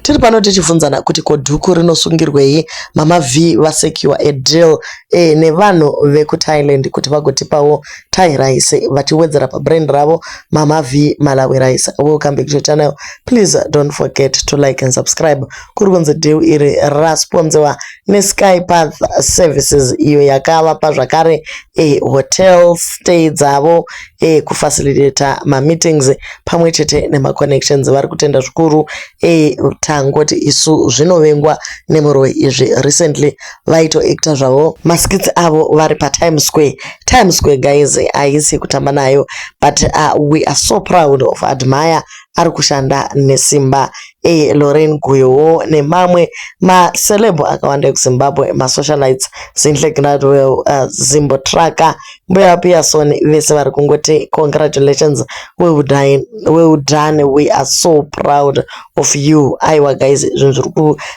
Tiri pano tichibvunzana kuti ko dhuku rinosungirwei? Mama V vasecure a deal nevanhu vekuThailand kuti vagotipawo Thai rice vachiwedzera pabrand ravo Mama V Malawi Rice. Welcome back to the channel. Please don't forget to like and subscribe. Kuri kunzi deal iri rasponsewa neSkypath Services iyo yakavapa zvakare hotel stay dzavo, kufacilitata mameetings pamwe chete nemaconnections. Vari kutenda zvikuru. Tangoti isu zvinovengwa nemuroi izvi. Recently vaitoacta zvavo maskits avo vari paTimes Square. Times Square, guys, haisi kutamba nayo, but we are so proud of Admire, ari kushanda nesimba. Lorraine Guyowo nemamwe maceleb akawanda ekuZimbabwe, masocialites, Zinhle Gladwell, Zimbo Tracker, Mbuya Pearson, vese vari kungoti congratulations, well done, well done, we are so proud of you. Aiwa guys, zvinhu zviri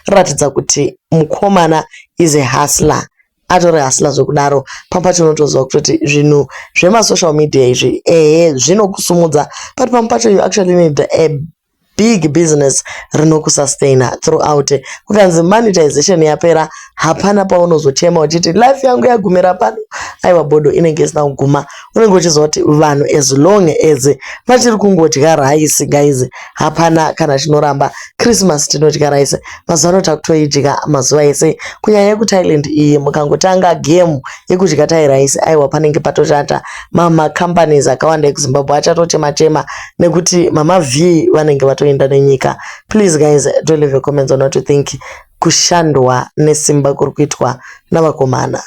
kuratidza kuti mukomana is a hustler, atori hustler zvekudaro. Pamwe pacho unotoziva kutoti zvinhu zvemasocial media izvi, ehe, zvinokusumudza, but pamwe pacho you actually need a big business rinokusustaina throughout. Kukanzi monetization yapera, hapana paunozochema uchiti life yangu yagumira pano. Aiwa, bodo, inenge isina kuguma. Unenge uchiziva kuti vanhu, as long as vachiri kungodya rice, guys, hapana kana chinoramba. Christmas tinodya rice, mazuva ano takutoidya mazuva ese, kunyanya yekuThailand iyi. Mukangotanga game yekudya Thai rice, aiwa, panenge patoshata. Mamacompanies akawanda ekuZimbabwe achatochema chema nekuti Mama V vanenge vatoenda nenyika. Please guys, do leave your comments on what you think kushandwa nesimba kuri kuitwa navakomana.